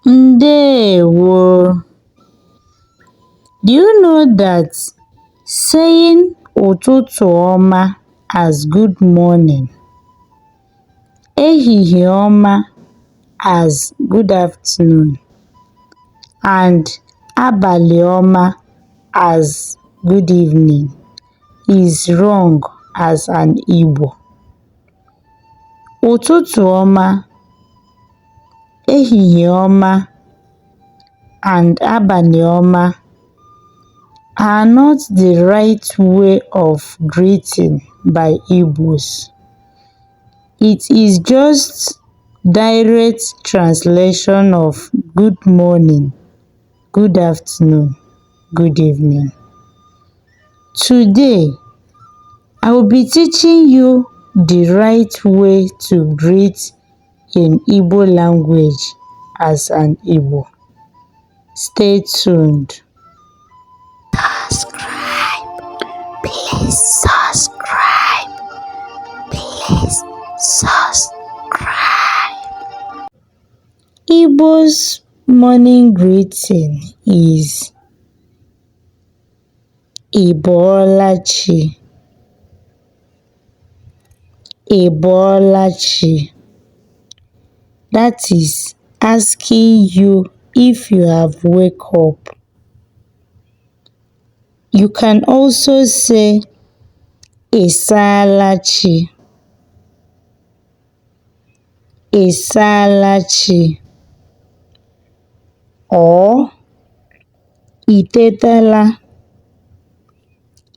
Ndewo. Do you know that saying ụtụtụ ọma as good morning, ehihie ọma as good afternoon, and abalị ọma as good evening is wrong as an Igbo? Ụtụtụ ọma, ehihie ọma, and abalị ọma are not the right way of greeting by Igbos. It is just direct translation of good morning, good afternoon, good evening. Today, I will be teaching you the right way to greet in Igbo language as an Igbo. Stay tuned. Subscribe. Please subscribe. Please subscribe. Igbo's morning greeting is Ị bọọla chi? Ị bọọla chi? That is asking you if you have wake up. You can also say Ị saala chi? Ị saala chi? Or Ị tetala?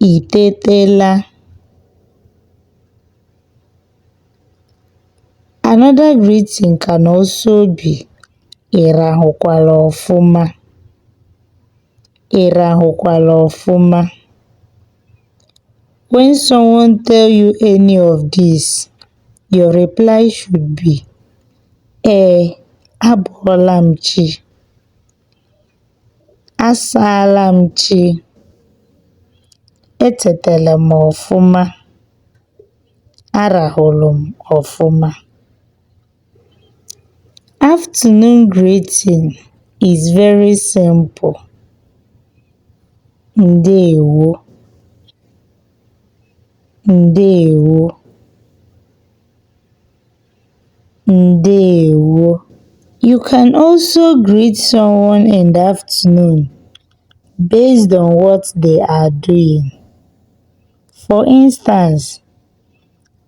Ị tetela? Another greeting can also be Ị rahụkwara ọfụma? Ị rahụkwara ọfụma? When someone tell you any of this, your reply should be Ee, abọọla m chi. Asaala m chi. Etetara m ọfụma. Arahụrụ m ọfụma. Afternoon greeting is very simple. Ndewo. Ndewo. Ndewo. You can also greet someone in the afternoon based on what they are doing. For instance,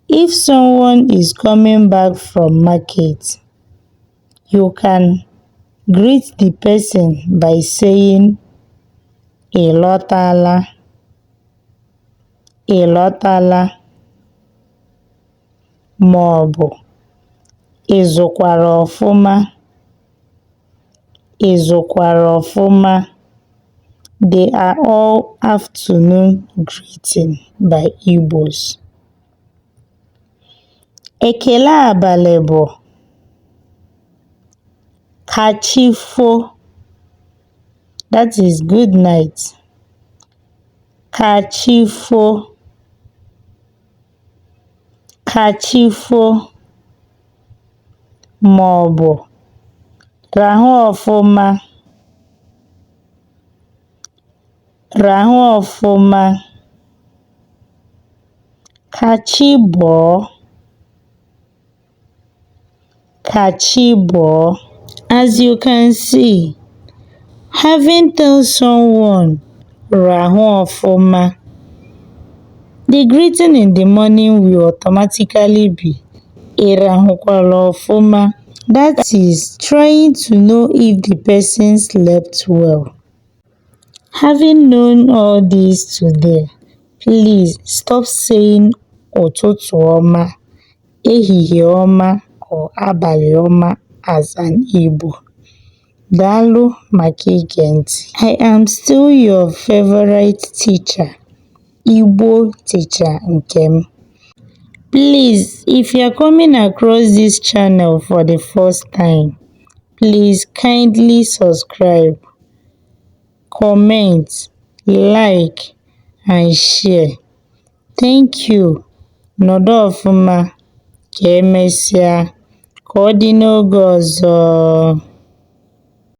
if someone is coming back from market, you can greet the person by saying Ị lọtala? Ị lọtala? Ma ọ bụ Ị zụkwara ọfụma? Ị zụkwara ọfụma? They are all afternoon greeting by Igbos. Ekele abalị bụ Ka chi fo, that is good night. Ka chi fo, ka chi fo, ma ọ bụ rahụ ọfụma, rahụ ọfụma, ka chi bọọ, ka chi bọọ. As you can see, having tell someone rahụ ọfụma, the greeting in the morning will automatically be Ị rahụkwara ọfụma? That is trying to know if the person slept well. Having known all this today, please stop saying ụtụtụ ọma, ehihie ọma or abalị ọma as an Igbo. Daalụ maka ige ntị. I am still your favorite teacher, Igbo teacher Nkem. Please, if you are coming across this channel for the first time, please kindly subscribe, comment, like and share. Thank you. Nọdụ ọfụma. Ka emesịa. Ka ọ dị n'oge ọzọ.